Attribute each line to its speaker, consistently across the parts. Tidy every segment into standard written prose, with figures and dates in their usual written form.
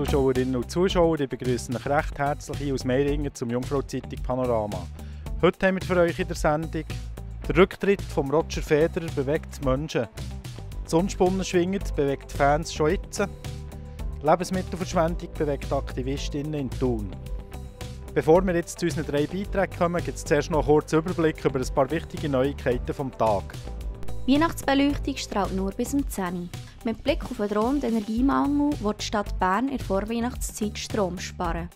Speaker 1: Zuschauerinnen und Zuschauer, ich begrüße euch recht herzlich hier aus Meiringen zum Jungfrau-Zeitung Panorama. Heute haben wir für euch in der Sendung der Rücktritt von Roger Federer bewegt die Menschen. Das Unspunnen schwingend bewegt die Fans schon jetzt. Lebensmittelverschwendung bewegt Aktivistinnen in Thun. Bevor wir jetzt zu unseren 3 Beiträgen kommen, gibt es zuerst noch einen kurzen Überblick über ein paar wichtige Neuigkeiten des Tages.
Speaker 2: Weihnachtsbeleuchtung strahlt nur bis um 10 Uhr. Mit Blick auf den drohenden Energiemangel will die Stadt Bern in der Vorweihnachtszeit Strom sparen.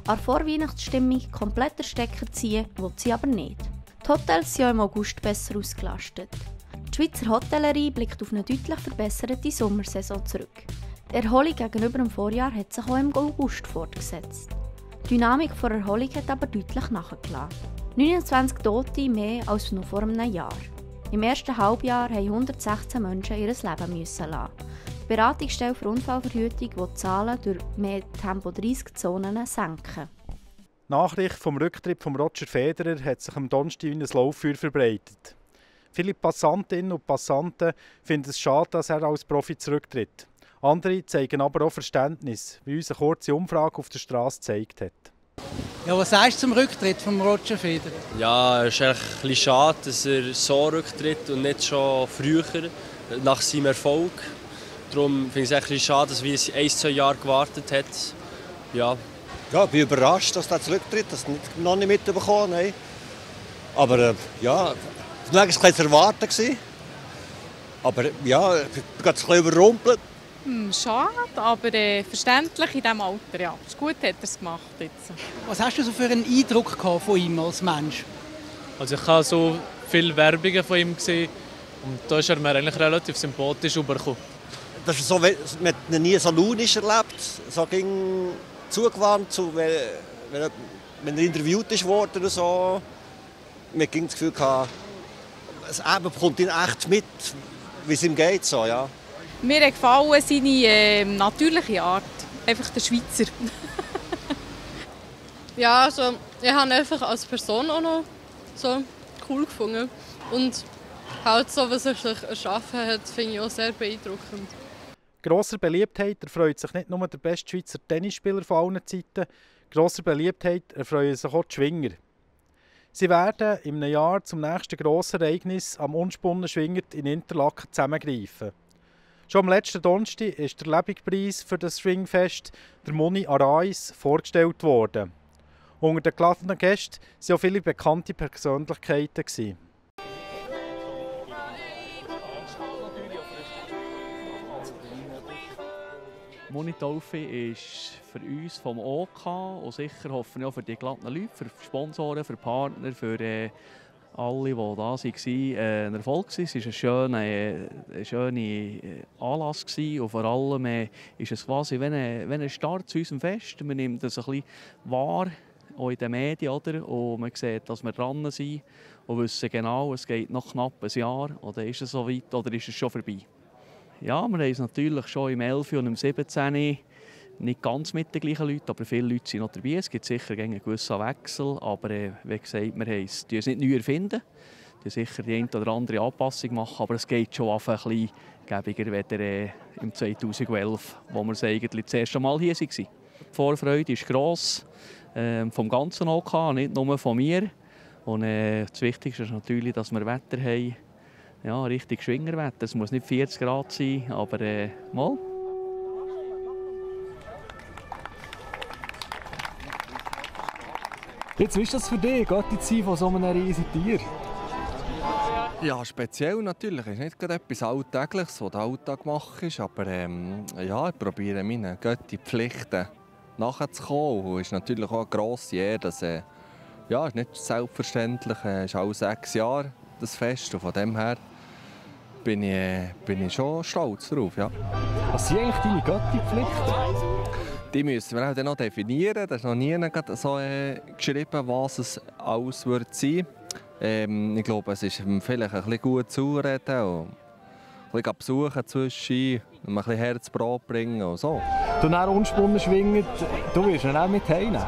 Speaker 2: An der Vorweihnachtsstimmung komplett den Stecker ziehen will sie aber nicht. Die Hotels sind ja im August besser ausgelastet. Die Schweizer Hotellerie blickt auf eine deutlich verbesserte Sommersaison zurück. Die Erholung gegenüber dem Vorjahr hat sich auch im August fortgesetzt. Die Dynamik der Erholung hat aber deutlich nachgelassen. 29 Tote mehr als noch vor einem Jahr. Im ersten Halbjahr haben 116 Menschen ihr Leben müssen lassen. Die Beratungsstelle für Unfallverhütung will die Zahlen durch mehr Tempo-30-Zonen senken.
Speaker 1: Die Nachricht vom Rücktritt von Roger Federer hat sich am Donnerstag in ein Lauffeuer verbreitet. Viele Passantinnen und Passanten finden es schade, dass er als Profi zurücktritt. Andere zeigen aber auch Verständnis, wie uns eine kurze Umfrage auf der Straße gezeigt hat.
Speaker 3: Ja, was sagst du zum Rücktritt von Roger Federer?
Speaker 4: Ja, es ist echt ein bisschen schade, dass er so rücktritt und nicht schon früher, nach seinem Erfolg. Darum finde ich es ein bisschen schade, dass wir 1-2 Jahre gewartet haben. Ja.
Speaker 5: Ja, ich bin überrascht, dass er zurücktritt. Das noch nicht mitbekommen. Nein. Aber ja, das war ein bisschen zu erwarten. Aber ja, ich bin ein bisschen überrumpelt.
Speaker 6: Schade, aber verständlich in diesem Alter. Ja. Ist gut, hat er es gemacht jetzt.
Speaker 3: Was hast du so für einen Eindruck gehabt von ihm als Mensch?
Speaker 7: Also ich habe so viele Werbungen von ihm gesehen und da ist er mir eigentlich relativ sympathisch rübergekommen.
Speaker 5: Das ist so, man hat ihn nie so launisch erlebt, so ging zugewandt, so, wenn er interviewt wurde oder so. Man ging das Gefühl gehabt, es bekommt ihn echt mit, wie es ihm geht. So, ja.
Speaker 6: Mir hat gefallen seine natürliche Art, einfach der Schweizer.
Speaker 8: Ja, also ich habe ihn einfach als Person auch noch so cool gefunden. Und halt so, was er sich erschaffen hat, finde ich auch sehr beeindruckend.
Speaker 1: Grosser Beliebtheit erfreut sich nicht nur der beste Schweizer Tennisspieler von allen Zeiten, grosser Beliebtheit erfreuen sich auch die Schwinger. Sie werden in einem Jahr zum nächsten grossen Ereignis am Unspunnen schwingend in Interlaken zusammengreifen. Schon am letzten Donnerstag ist der Lebenspreis für das Swingfest, der Moni Arais, vorgestellt worden. Unter den geladenen Gästen waren auch viele bekannte Persönlichkeiten.
Speaker 9: Moni-Taufe ist für uns vom OK und sicher hoffen wir auch für die geladenen Leute, für Sponsoren, für Partner, für alle, die da waren, ein Erfolg. Es war ein schöner Anlass und vor allem ist es quasi wie ein Start zu unserem Fest. Man nimmt das ein bisschen wahr, auch in den Medien, oder? Und man sieht, dass wir dran sind und wissen genau, es geht noch knapp ein Jahr. Oder ist es so weit oder ist es schon vorbei? Ja, wir haben es natürlich schon im 11. und im 17. Nicht ganz mit den gleichen Leuten, aber viele Leute sind noch dabei. Es gibt sicher einen gewissen Wechsel, aber wie gesagt, wir haben es nicht neu erfinden. Wir sicher die eine oder andere Anpassung machen, aber es geht schon auf ein bisschen gäbiger als im 2011, wo wir eigentlich das erste Mal hier waren. Die Vorfreude ist gross, vom ganzen OK, nicht nur von mir. Und das Wichtigste ist natürlich, dass wir Wetter haben. Ja, richtig Schwingerwetter. Es muss nicht 40 Grad sein, aber mal.
Speaker 10: Jetzt, wie ist das für dich, die Zeit von so einem riesigen Tier?
Speaker 11: Ja, speziell natürlich. Es ist nicht gerade etwas Alltägliches, was der Alltag macht. Aber ja, ich probiere meine Götti-Pflichten nachzukommen. Und es ist natürlich auch eine grosse Ehre, dass ja, ist nicht selbstverständlich. Es ist alle 6 Jahre das Fest. Und von dem her bin ich schon stolz darauf. Ja.
Speaker 10: Was sind eigentlich deine Götti-Pflichten?
Speaker 11: Die müssen wir auch dann noch definieren. Da ist noch nie so geschrieben, was es alles wird sein. Ich glaube, es ist vielleicht ein bisschen gut zureden und ein bisschen besuchen zwischen, ein bisschen Herzbrot bringen und so.
Speaker 10: Du nach Unspunnen schwingend, du wirst ihn auch mit heimnehmen?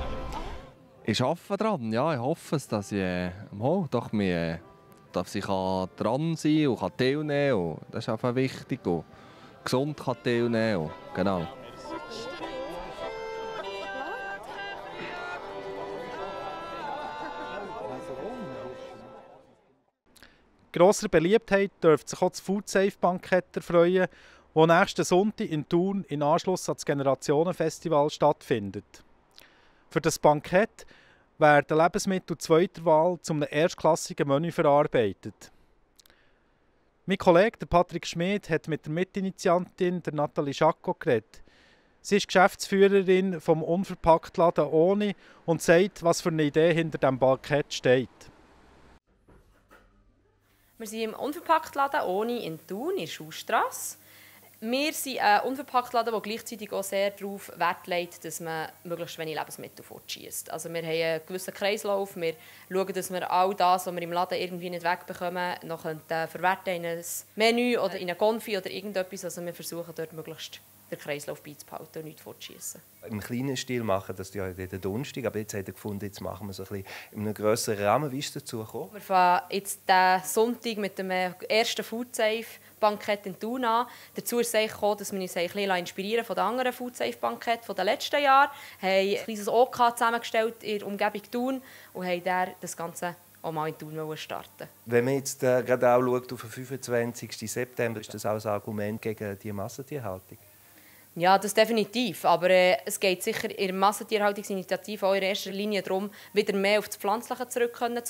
Speaker 11: Ich arbeite daran, ja. Ich hoffe, dass ich doch dass ich dran sein und teilnehmen kann. Und das ist einfach wichtig. Und gesund teilnehmen kann. Genau.
Speaker 1: Grosser Beliebtheit dürfte sich auch das Foodsafe-Bankett erfreuen, das nächsten Sonntag in Thun in Anschluss an das Generationenfestival stattfindet. Für das Bankett werden Lebensmittel zweiter Wahl zu einem erstklassigen Menü verarbeitet. Mein Kollege Patrick Schmid hat mit der Mitinitiantin der Nathalie Schacko geredet. Sie ist Geschäftsführerin vom Unverpacktladen Oni und sagt, was für eine Idee hinter dem Bankett steht.
Speaker 12: Wir sind im Unverpacktladen Oni in Thun, in der Schulstrasse. Wir sind ein Unverpacktladen, der gleichzeitig auch sehr darauf Wert legt, dass man möglichst wenig Lebensmittel fortschießt. Also wir haben einen gewissen Kreislauf. Wir schauen, dass wir all das, was wir im Laden irgendwie nicht wegbekommen, noch verwerten in ein Menü oder in eine Konfi oder irgendetwas. Also wir versuchen dort möglichst den Kreislauf beizubehalten und nichts fortzuschießen.
Speaker 13: Im kleinen Stil machen das ja den Donnerstag, aber jetzt hat er gefunden, jetzt machen wir es ein bisschen in einem grösseren Rahmen. Wie ist es dazu gekommen?
Speaker 12: Wir fangen jetzt den Sonntag mit dem ersten Foodsafe-Bankett in Thun an. Dazu ist es gekommen, dass wir uns ein bisschen inspirieren von den anderen Foodsafe-Banketten der letzten Jahre. Wir haben ein kleines OK zusammengestellt in der Umgebung Thun und haben das Ganze auch mal in Thun starten.
Speaker 13: Wenn man jetzt gerade auch schaut auf den 25. September, ist das auch ein Argument gegen die Massentierhaltung?
Speaker 12: Ja, das definitiv. Aber es geht sicher in der Massentierhaltungsinitiative auch in erster Linie darum, wieder mehr auf das Pflanzliche zurückzukommen.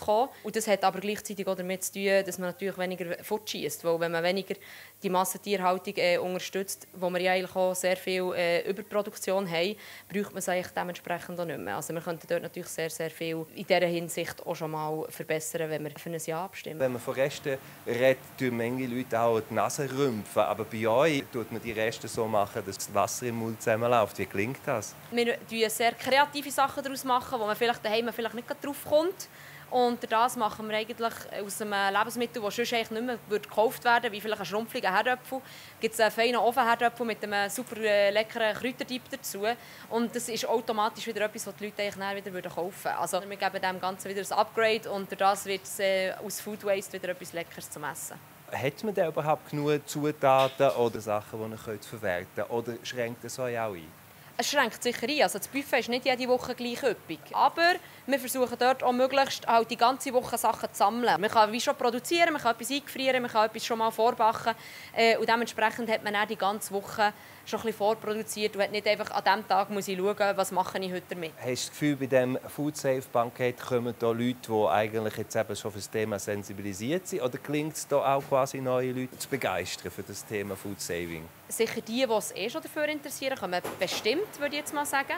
Speaker 12: Und das hat aber gleichzeitig auch damit zu tun, dass man natürlich weniger fortschießt. Weil wenn man weniger die Massentierhaltung unterstützt, wo wir ja eigentlich auch sehr viel Überproduktion haben, braucht man es eigentlich dementsprechend auch nicht mehr. Also wir könnten dort natürlich sehr, sehr viel in dieser Hinsicht auch schon mal verbessern, wenn wir für ein Ja abstimmen.
Speaker 13: Wenn man von Resten redet, tun manche Leute auch die Nase rümpfen. Aber bei euch tut man die Reste so machen, dass das Wasser im Mund zusammenläuft. Wie gelingt das?
Speaker 12: Wir machen sehr kreative Sachen daraus, wo man vielleicht daheim vielleicht nicht drauf kommt. Und das machen wir eigentlich aus einem Lebensmittel, das sonst eigentlich nicht mehr gekauft werden würde, wie vielleicht ein schrumpfliger Herdöpfel. Es gibt einen feinen Ofenherdöpfel mit einem super leckeren Kräuterdieb dazu. Und das ist automatisch wieder etwas, das die Leute eigentlich wieder kaufen würden. Also wir geben dem Ganzen wieder ein Upgrade und durch das wird es aus Food Waste wieder etwas Leckeres zum Essen.
Speaker 13: Hat man da überhaupt genug Zutaten oder Sachen, die man verwerten könnt? Oder schränkt das euch auch ein?
Speaker 12: Es schränkt sicher ein. Also das Buffet ist nicht jede Woche gleich üppig. Aber wir versuchen dort auch möglichst halt die ganze Woche Sachen zu sammeln. Man kann wie schon produzieren, man kann etwas eingefrieren, man kann etwas schon mal vorbacken. Und dementsprechend hat man dann die ganze Woche schon ein bisschen vorproduziert und hat nicht einfach an diesem Tag muss ich schauen, was mache ich heute damit.
Speaker 13: Hast du das Gefühl, bei diesem Foodsafe-Bankett kommen da Leute, die eigentlich jetzt eben schon für das Thema sensibilisiert sind? Oder gelingt es da auch quasi neue Leute zu begeistern für das Thema Foodsaving?
Speaker 12: Sicher die es schon dafür interessieren, kommen bestimmt, würde ich jetzt mal sagen.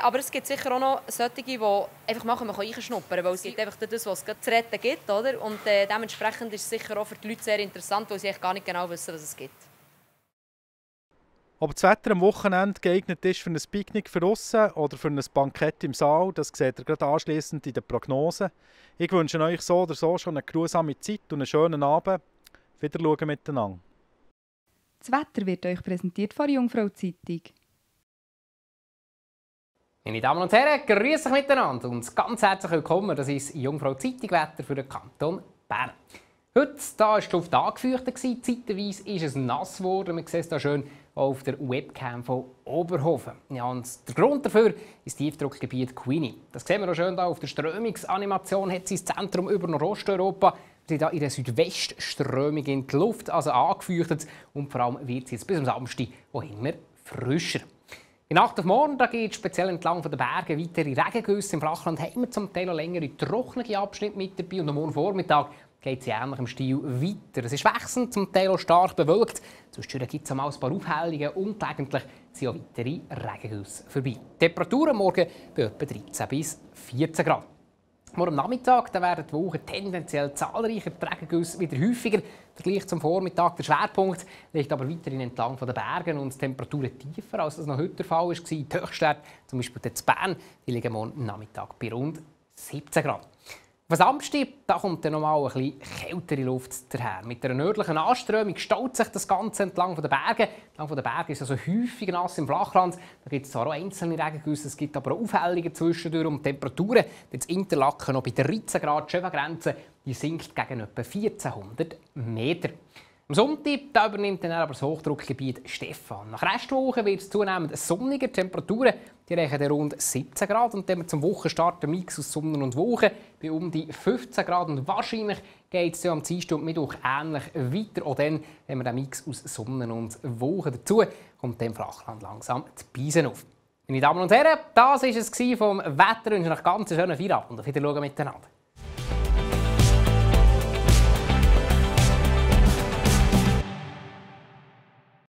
Speaker 12: Aber es gibt sicher auch noch solche, die einfach machen, man kann reinschnuppern, weil es gibt einfach das, was es zu retten gibt. Oder? Und dementsprechend ist es sicher auch für die Leute sehr interessant, weil sie eigentlich gar nicht genau wissen, was es gibt.
Speaker 1: Ob das Wetter am Wochenende geeignet ist für ein Picknick für draussen oder für ein Bankett im Saal, das seht ihr gerade anschliessend in den Prognosen. Ich wünsche euch so oder so schon eine geruhsame Zeit und einen schönen Abend. Wiederschauen miteinander.
Speaker 14: Das Wetter wird euch präsentiert von der Jungfrau Zeitung.
Speaker 15: Meine Damen und Herren, grüß euch miteinander und ganz herzlich willkommen. Das ist Jungfrau Zeitung Wetter für den Kanton Bern. Heute war die Luft angefeuchtet, zeitweise ist es nass geworden. Man sieht es hier schön auf der Webcam von Oberhofen. Ja, und der Grund dafür ist das Tiefdruckgebiet Queenie. Das sehen wir auch schön hier auf der Strömungsanimation. Hat sein Zentrum über Nordosteuropa. Wir sind hier in der Südwestströmung in die Luft, also angefeuchtet. Und vor allem wird es jetzt bis am Samstag auch immer frischer. In Nacht auf morgen geht es speziell entlang der Berge weitere Regengüsse. Im Flachland haben wir zum Teil auch längere trockene Abschnitte mit dabei. Und am Morgen Vormittag geht es in ähnlichem Stil weiter. Es ist wechselnd, zum Teil auch stark bewölkt. Zwischendurch gibt es auch ein paar Aufhellungen und eigentlich sind auch weitere Regengüsse vorbei. Die Temperaturen morgen bei etwa 13 bis 14 Grad. Morgen am Nachmittag werden die Wochen tendenziell zahlreicher, die Regengüsse wieder häufiger. Vergleich zum Vormittag. Der Schwerpunkt liegt aber weiterhin entlang der Bergen und die Temperaturen tiefer, als das noch heute der Fall war. Die Höchstwerte, zum Beispiel in Bern, die liegen morgen Nachmittag bei rund 17 Grad. Am Samstag kommt dann noch mal ein bisschen kältere Luft daher. Mit einer nördlichen Anströmung staut sich das Ganze entlang der Berge. Entlang der Berge ist es also häufig nass im Flachland. Da gibt es zwar auch einzelne Regengüsse, es gibt aber auch Aufhellungen zwischendurch. Und die Temperaturen in Interlaken noch bei 13 Grad Schöfengrenze, die sinkt gegen etwa 1400 Meter. Am Sonntag da übernimmt dann aber das Hochdruckgebiet Stefan. Nach Restwoche wird es zunehmend sonniger. Die Temperaturen die reichen rund 17 Grad. Und dann wir zum Wochenstart einen Mix aus Sonne und Wolken bei um die 15 Grad. Und wahrscheinlich geht es ja am Dienstag und Mittwoch ähnlich weiter. Auch dann, wenn wir den Mix aus Sonne und Wolken dazu, kommt dem Flachland langsam die Beise auf. Meine Damen und Herren, das war es vom Wetter. Ich wünsche euch einen ganz schönen Feierabend und auf Wiedersehen miteinander.